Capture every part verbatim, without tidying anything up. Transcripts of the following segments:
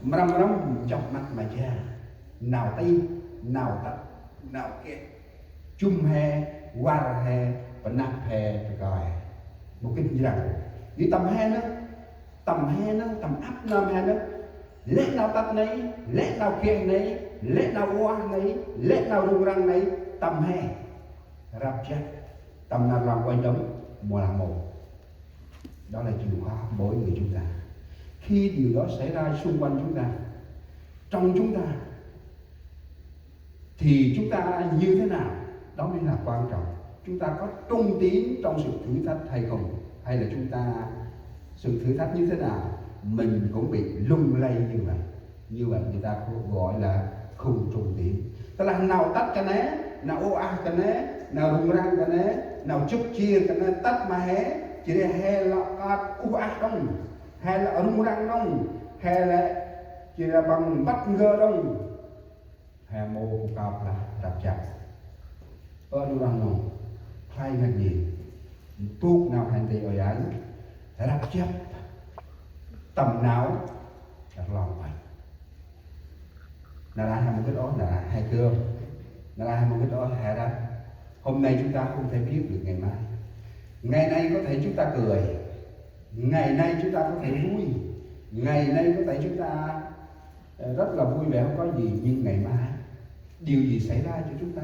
Mrăm mrăm nchŏk măt ma ja. Nau tih, nau tât, nau keh. Jŭm he, war he, pa năp he, pa kơi. Mâu gĭt njrăng. Yor tâm he nơh, tâm he nơh, tâm ăp nơm he nơh. Lĕ nau tât nây, lĕ nau keh nây, lĕ nau ueh nây, lĕ nau rŭng răng nây, tâm he. Răp jăp, tâm nau rlong uănh đŏng, mâu lah mâu. Đó là chìa khóa mỗi người chúng ta. Khi điều đó xảy ra xung quanh chúng ta, trong chúng ta, thì chúng ta như thế nào? Đó mới là quan trọng. Chúng ta có trung tín trong sự thử thách hay không? Hay là chúng ta, sự thử thách như thế nào, mình cũng bị lung lay như vậy? Như vậy người ta cũng gọi là không trung tín. Tức là nau tât kơ nê, nau ueh kơ nê, nau rŭng răng kơ nê, nau chưk chiêr kơ nê, tât ma he, jêh ri he lŏ kơt ueh đŏng, he lŏ rŭng răng đŏng, he lĕ jêh ri păng mbăt ngơ đŏng. He mâu bu kăp lah răp jăp. Ơ, đu rah nô, khlay ngăt nhêt. Ntŭk nau hên tê ơi ai, răp jăp tâm nau rlong uănh. Nar aơ he mâu gĭt ôh, nar aơ he gơm. Nar aơ he mâu gĭt ôh, he răp. Hôm nay chúng ta không thể biết được ngày mai. Ngày nay có thể chúng ta cười. Ngày nay chúng ta có thể vui. Ngày nay có thể chúng ta, ờ, rất là vui vẻ, không có gì. Nhưng ngày mai, điều gì xảy ra cho chúng ta?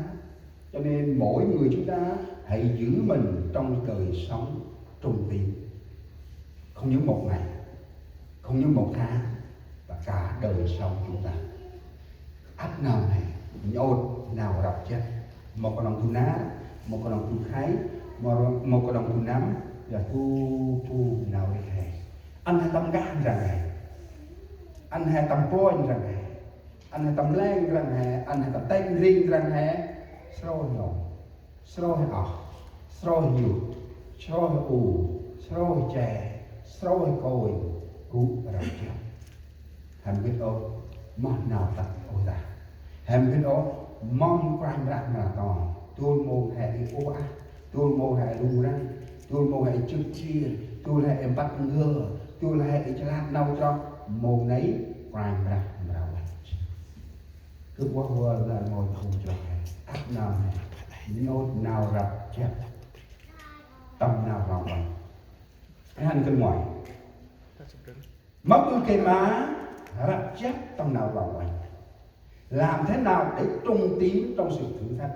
Cho nên mỗi người chúng ta hãy giữ mình trong đời sống trung tín. Không những một ngày, không những một tháng, và cả đời sống chúng ta. Ăp nơm he, nhôt nau răp jăp. Mâu knŏng du nar, mâu knŏng du khay, mâu, mâu knŏng du năm, yor du bu nau ri he. Ăn he tâm gah ndrăng he. Ăn he tâm pônh ndrăng he. Ăn he tâm leng ndrăng he. Ăn he tâm têk ndring ndrăng he. Srôih nô. Srôih oh, srôih yuh, srôih u, srôih che, srôih kônh, gŭ răp jăp. He mâu gĭt ôh moh nau tât ôh ta. He mâu gĭt ôh mâm Kôranh Brah mra ton. Dôl mông he i ueh, dôl mông he rŭng răng, dôl mông he i chưk chiêr, dôl he i mbăt ngơ, dôl he i chlăt nau chroh, mông nây Kôranh Brah mra văch. Gâp vah vơl nau ngơi phung chroh he, ăp nơm he, nhôt nau răp jăp tâm nau rlong uănh. Hăn kơt nguai. Mâm ƀư gay ma răp jăp tâm nau rlong uănh? Làm thế nào để trung tín trong sự thử thách?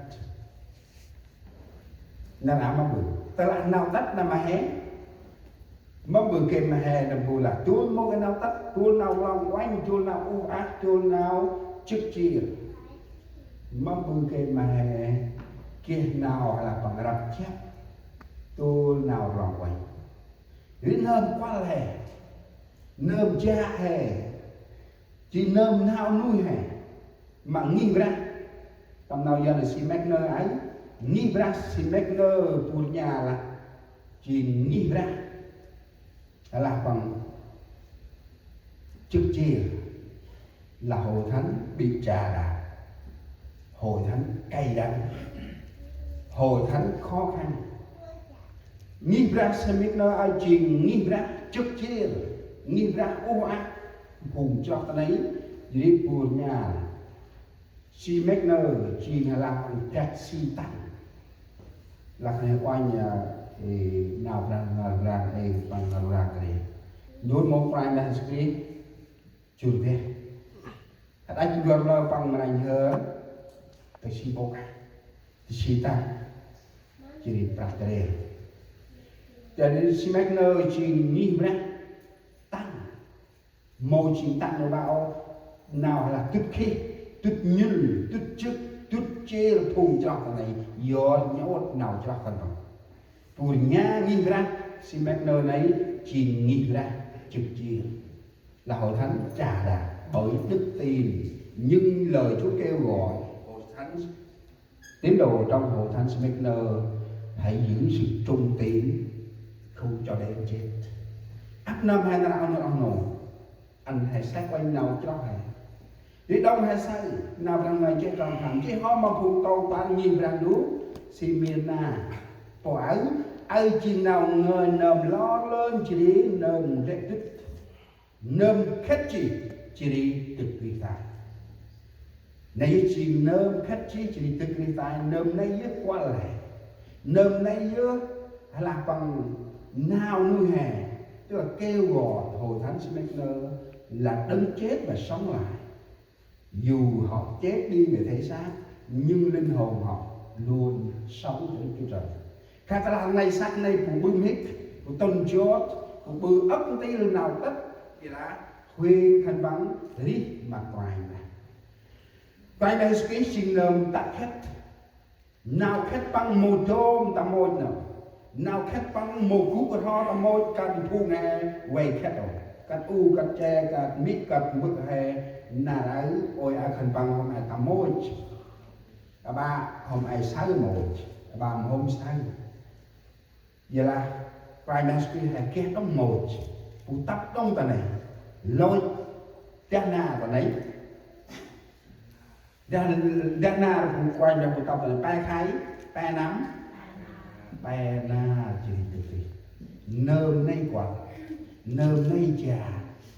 Nar aơ mâm ƀư, tơlah nau tât nau ma he. Mâm ƀư gay ma he nơh bu lah dôl mông nau tât, dôl nau rlong uănh, dôl nau ueh, dôl nau chưk chiêr. Mâm ƀư gay ma he geh nau lah păng răp jăp dôl nau rlong uănh. Ri nơm kuăl he, nơm jă he, jêh nơm nau nuih he, ma ngih Brah. Tâm nau Yuăn si mĕk nơ ai, ngih Brah si mĕk nơ bu rnha lah jêng ngih Brah. Lah păng chưk chiêr là hội thánh bị chà đạp, hội thánh cay đắng, hội thánh khó khăn. Ngih Brah si mĕk nơ ai jêng ngih Brah chưk chiêr, ngih Brah ueh ăp, phung chroh ta nây, jêh ri bu rnha. Si mĕk nơ jêng lah păng dak si tăng. Lah nê uănh, ơ, ê, nau Brah, nau Brah, ê, păng nau Brah kơt ri. Dôl mông Kôranh Brah Yêsu Krist jŭr deh. Hăt ăch dôl nơ păng mra nhhơr, ta si bôk, ta si tăng, jêh ri prăp ta ri. Jêh ri si mĕk nơ jêng ngih Brah tăng. Mâu jêng tăng nơ ƀă ôh, nau lah dŭt khih, dŭt nhŭl, dŭt chưk, dŭt chiêr phung chroh ta nây, yor nhôt nau chroh ta nây. Bu rnha ngih Brah si mĕk nơ nây jêng ngih Brah chưk chiêr. Là hội thánh chà đạp bởi đức tin, nhưng lời Chúa kêu gọi hội thánh Tín đồ trong hội thánh Smyrna hãy giữ sự trung tín, không cho đến chết. Ăp nơm he nar aơ nơh oh nô. Ăn he săk uănh nau chroh he. Ri đŏng he saơ, nau Brah Ndu jêh trong khăm, jêh hŏm ma phung tông păr ngih Brah Ndu Smyrna. Pô aơ, aơ jêng nau ngơi nơm lor lơn jêh ri nơm ndrel dŭt. Nơm khĭt jêh, jêh ri dâk rêh tay. Nây yơh jêng nơm khât jêh ri dâk rêh tay, nơm nây yơh kuăl he. Nơm nây yơh lah păng nau nuih he, tức là kêu gọi Hội Thánh Smyrna là đấng chết và sống lại. Dù họ chết đi về thể xác, nhưng linh hồn họ luôn sống cho Đức Chúa Trời. Khă tơlah nây săk nây bu ƀư mhĭk, bu tŭn jot, bu ƀư ăp ntil nau tât, jêh lah huêng khân păng rêh ma Kôranh Brah. Kôranh Brah Yêsu Krist jêng nơm tă khât. Nau khât păng mâu dôm ta môch nơh. Nau khât păng mâu gŭ rho ta môch kơt phung he vay khât ôh. Kơt u, kơt che, kơt mĭ, kơt mbơ̆ he nar aơ, ôi aơ khân păng hôm aơ ta môch. Aƀă hôm aơ saơ môch, aƀă hôm saơ. Jêh lah Kôranh Yêsu Krist he geh đŏng môch, bu tăp đŏng ta nây, lôch dah nar ta nây. Dah, dah nar bu Kôranh Brah bu tăp ta nây, pe khay, pe năm, pe nar jêh ri dâk rêh. Nơm nây kuăl, nơm nây ja,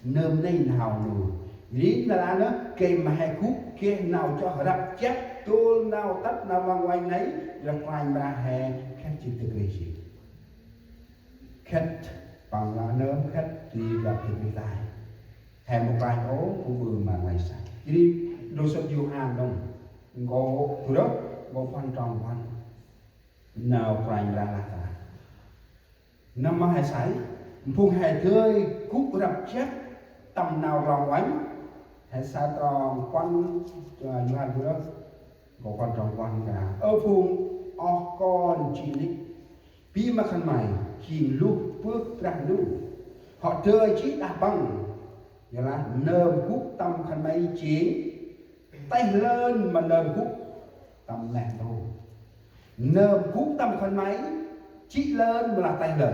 nơm nây nau nuih. Ri nar aơ nơh, gay ma he gŭ geh nau choh răp jăp, dôl nau tât nau lăng uănh nây, lah Kôranh Brah he khât jêh ri dâk rêh jêh. Khât păng lah nơm khât jêh ri lah dâk rêh tay. He mâu klach ôh bu ƀư ma nglay săk. Jêh ri ndrôm săk Yôhan đŏng, nkô̆, tu rơh, nkô̆ puăn trong puăn. Nau Kôranh Brah lah ta. Năm ma he say, phung he dơi gŭ răp jăp tâm nau lăng uănh. He say trong puăn, ơ, Yôhan tu rơh, nkô̆ puăn trong puăn kơt nđa: Ơ phung oh kon jê̆ lik, bi ma khân may jêng luh bơh Brah Ndu. Hŏ dơi jê̆ đah păng, jêh lah nơm gŭ tâm khân may jêng têh lơn ma nơm gŭ tâm neh ntu. Nơm gŭ tâm khân may jê̆ lơn ma lah têh lơn.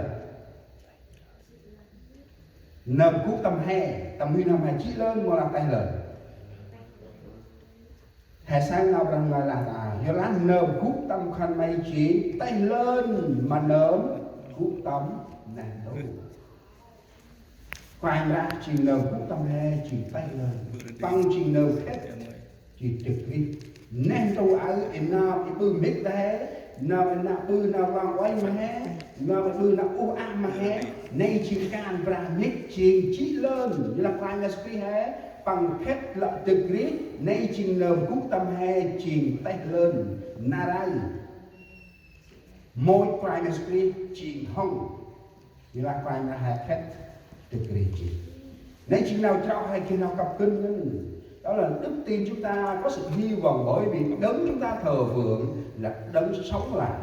Nơm gŭ tâm he, tâm nuih n'hâm he jê̆ lơn ma lah têh lơn. He say nau Brah Ndu lah ta, yor lah nơm gŭ tâm khân may jêng têh lơn ma nơm gŭ tâm neh ntu. Kôranh Brah jêng nơm gŭ tâm he jêng têh lơn. Păng jêng nơm khât jêh ri dâk rêh. Neh ntu aơ i nơm i ƀư mhĭk ta he, nơm i nơm ƀư nơm lăng uănh ma he, nơm i ƀư nơm uh ah ma he, nây jêng kan Brah mhĭk jêng jê̆ lơn, jêh lah Kôranh Yêsu Krist he, păng khât lŏ dâk rêh, nây jêng nơm gŭ tâm he jêng têh lơn, nar aơ. Môch Kôranh Yêsu Krist jêng hŏng, jêh lah Kôranh Brah he khât dâk rêh jêh. Nây jêng nau chroh he geh nau kăp gân ngăn. Đó là đức tin chúng ta có sự hy vọng bởi vì đấng chúng ta thờ phượng là đấng sống lại.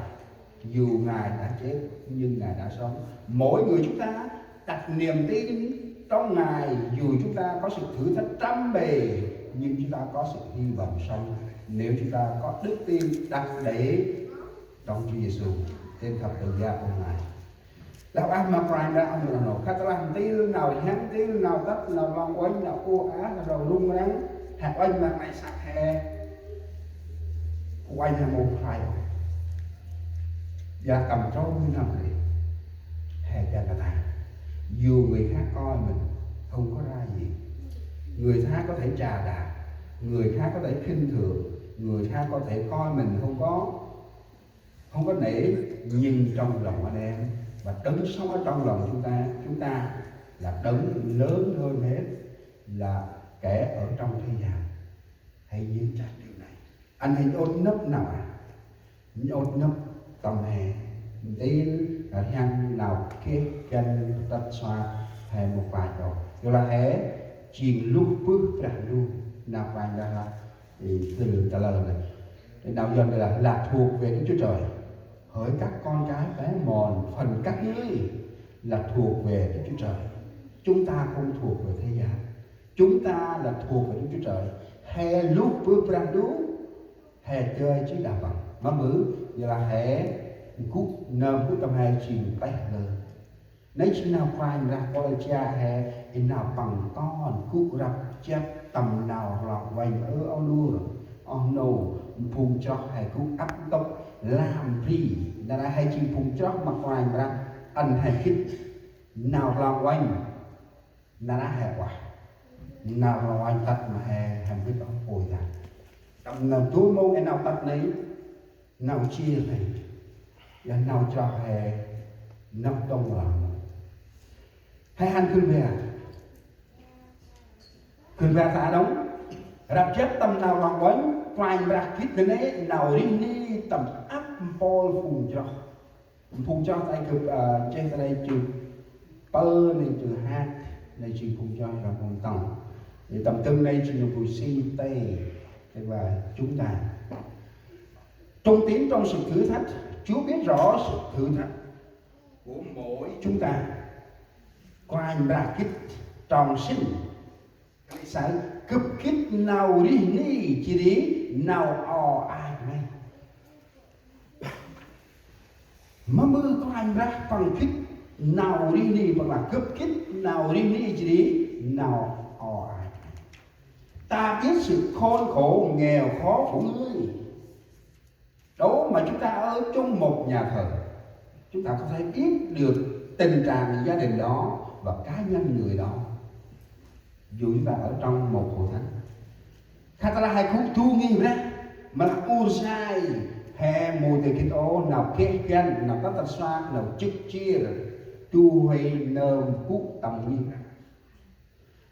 Dù Ngài đã chết nhưng Ngài đã sống. Mỗi người chúng ta đặt niềm tin trong Ngài, dù chúng ta có sự thử thách trăm bề nhưng chúng ta có sự hy vọng sống. Nếu chúng ta có đức tin đặt để trong Chúa Giêsu, trên thập tự giá của Ngài. Lah ah ma Kôranh Brah oh nô nô, khât lah ntil nau rhiăng, ntil nau tât, nau lăng uănh, nau uh ah, nau rŭng răng, he uănh ma nglay săk he, uănh he mâu khlay ôh. Yor tâm trôk nuih n'hâm ri, he dăn ta: Dù người khác coi mình không có ra gì, người khác có thể chà đạp, người khác có thể khinh thường, người khác có thể coi mình không có, không có nể, nhưng trong lòng anh em và đấng sống ở trong lòng chúng ta, chúng ta là đấng lớn hơn hết, là kẻ ở trong thế gian. Hãy giữ chặt điều này. Ăn he nhôt nhŭp nau a, nhôt nhŭp tâm he, ntil rhiăng nau geh găn tât suat he mâu klach ôh. Yor lah he jêng luh bơh Brah Ndu, nau Kôranh Brah lah, ê, tơl, tơl lơ lah. Ê, nau Yuăn là, là thuộc về Đức Chúa Trời. Hỡi các con cái bé mòn, phần các ngươi là thuộc về Đức Chúa Trời. Chúng ta không thuộc về thế gian. Chúng ta là thuộc về Đức Chúa Trời. He luh bơh Brah Ndu, he dơi jêh đah păng. Ma ƀư, yor lah he gŭ, nơm gŭ tâm he jêng têh lơn. Nây jêng nau Kôranh Brah kơl jêh he, i nau păng ton gŭ răp jăp tâm nau lăng uănh, ơ oh nô, oh nô, phung chroh he gŭ ăp ntŭk lam bri, nar aơ he jêng phung chroh ma Kôranh Brah ăn he gĭt nau lăng uănh. Nar aơ he uah. Nau roi tât ma he, he mĭt oh ôi ta. Tâm nau du mông e nau tât nây, nau jêr nây, ya nau chroh he, nau dŏng lăng. He hăn khân păng. Khân păng ta đŏng. Răp jăp tâm nau lŏng uănh, Kôranh Brah gĭt nây, nau rêh ni tâm ăp mpôl phung chroh. Phung chroh tay gâp, a, cheh tay jê̆t pơ nây jê̆t hăt, nây jêng phung chroh rŏng phung tŏng. Nây tâm dâng nây jêng phung si tê, tức là chúng ta. Trung tín trong sự thử thách, Chúa biết rõ sự thử thách của mỗi chúng ta. Kôranh Brah gĭt trong sĭn. Say gâp gĭt nau rêh ni jêh ri nau o ai may. Mâm ƀư Kôranh Brah păng gĭt nau rêh ni, păng lah gâp gĭt nau rêh ni jêh ri nau o ai may. Ta biết sự khốn khổ nghèo khó của ngươi. Đâu mà chúng ta ở chung một nhà thờ, chúng ta có thể biết được tình trạng gia đình đó và cá nhân người đó, dù chúng ta ở trong một hội thánh. Khă ta lah he gŭ du ngih Brah, ma lah ur sai he mâu dơi gĭt ôh nau geh găn, nau tât tât suak, nau jŏk jêr, du huê nơm gŭ tâm ngih Brah.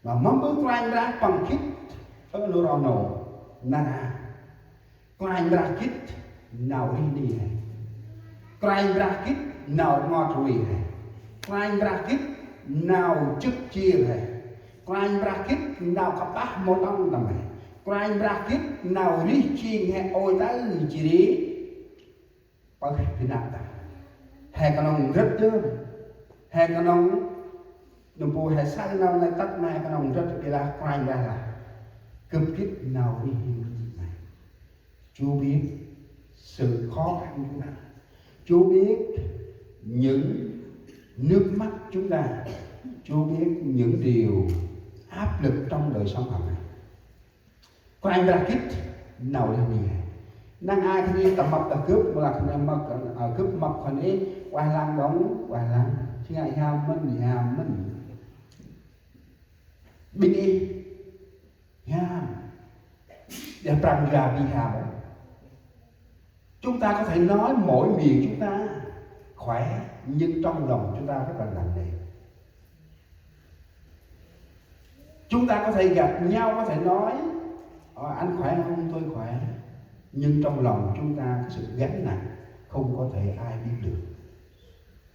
Ma mâm ƀư Kôranh Brah păng gĭt, ơ, nô ro nô, nar aơ. Kôranh Brah gĭt nau rêh ni he. Kôranh Brah gĭt nau rngot rui he. Kôranh Brah gĭt nau jŏk jêr he. Kôranh Brah gĭt nau kơpah mâu đŏng tâm he. Kôranh Brah gĭt nau rêh jêng he ôi ta jêh ri. Pơh bơh năp ta. He knŏng ndrăt dơm. He knŏng, nâm bu he say nau nây tât ma he knŏng ndrăt, ƀiălah Kôranh Brah lah gâp gĭt nau rêh ni may. Chúa biết sự khó khăn chúng ta. Chúa biết những nước mắt chúng ta. Chúa biết những điều áp lực trong đời sống hàng ngày. Kôranh Brah gĭt nau rêh ni he. Năng ai khân ay tâm mâp đah gâp, mâu lah khân ay mâp, a, gâp mâp khân ay, ueh lăng đŏng, ueh lăng. Jêng ngă hiam mĭn, hiam mĭn. Ƀing ih hiam. Đah Prăng jua ƀing hiam. Chúng ta có thể nói mỗi miệng chúng ta khỏe, nhưng trong lòng chúng ta rất là nặng nề. Chúng ta có thể gặp nhau, có thể nói, "Ờ, anh khỏe không? Tôi khỏe." Nhưng trong lòng chúng ta có sự gánh nặng, không có thể ai biết được.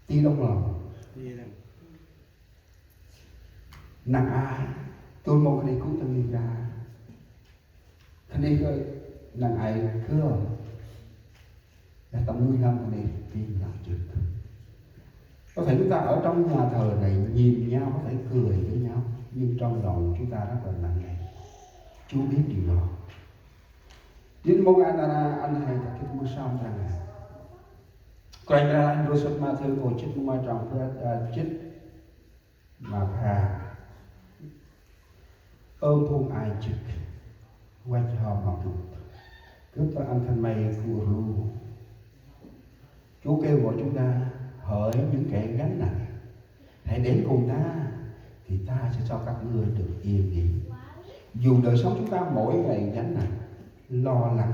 Ti đŏng lòng. Năng ai, tôi mong khân ay gŭ tâm ngih Brah. Khân ay gŭ, năng ai gŭ. Đah tâm nuih n'hâm khân ay tin lòng jêh. Có thể chúng ta ở trong nhà thờ này nhìn nhau có thể cười với nhau, nhưng trong lòng chúng ta rất là nặng nề. Chúa biết điều đó. Jêh mông ăn, ăn, ăn he ta gĭt mâu sơm răng a. Kôranh Brah lah ndrôm sŭt Mathiơ nkô̆ jê̆t, mông ma trong bar, a, jê̆t. Ma pha. Ơ phung ai jêh, văch hŏm ma Gâp, Gâp ta ăn khân may gŭ rlu. Chúa kêu gọi chúng ta hỡi những kẻ gánh nặng, hãy đến cùng ta, thì ta sẽ cho các ngươi được yên nghỉ. Dù đời sống chúng ta mỗi ngày gánh nặng, lo lắng,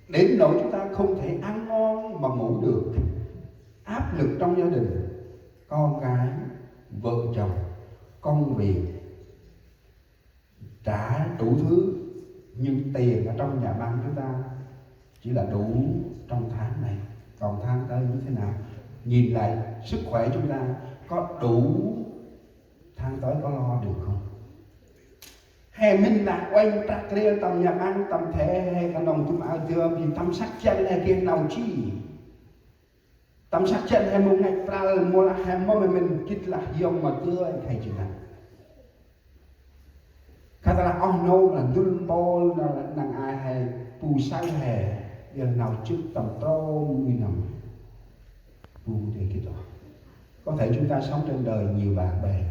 đến nỗi chúng ta không thể ăn ngon mà ngủ được, áp lực trong gia đình, con cái, vợ chồng, công việc, trả đủ thứ, nhưng tiền ở trong nhà băng chúng ta chỉ là đủ trong tháng này, còn tháng tới như thế nào? Nhìn lại sức khỏe chúng ta có đủ tháng tới có lo được không? He mĭn lah uănh prăk rêl tâm nhà băng, tâm thẻ, he knŏng dŭm ao dơm, tâm sắc jăn he geh nau ji. Tâm sắc jăn he mâu ngăch pral, mâu lah he mâu mĭn gĭt lah yŏng ma dơi khay jêng năn. Khă ta lah oh nô lah ndŭl mpôl, nau lah năng ai he bu saơ he, yor nau jê̆t tâm trôm nuih n'hâm. Bu dơi gĭt ôh. Có thể chúng ta sống trên đời nhiều bạn bè,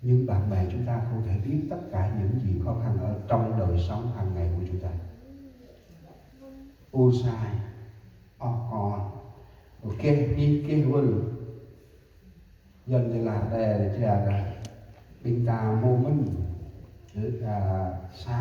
nhưng bạn bè chúng ta không thể biết tất cả những gì khó khăn ở trong đời sống hàng ngày của chúng ta. Ur sai, oh kon, geh ngih geh vâl. Yuăn jê̆ lah đe jê̆ lah. ƀing ta mâu mĭn sa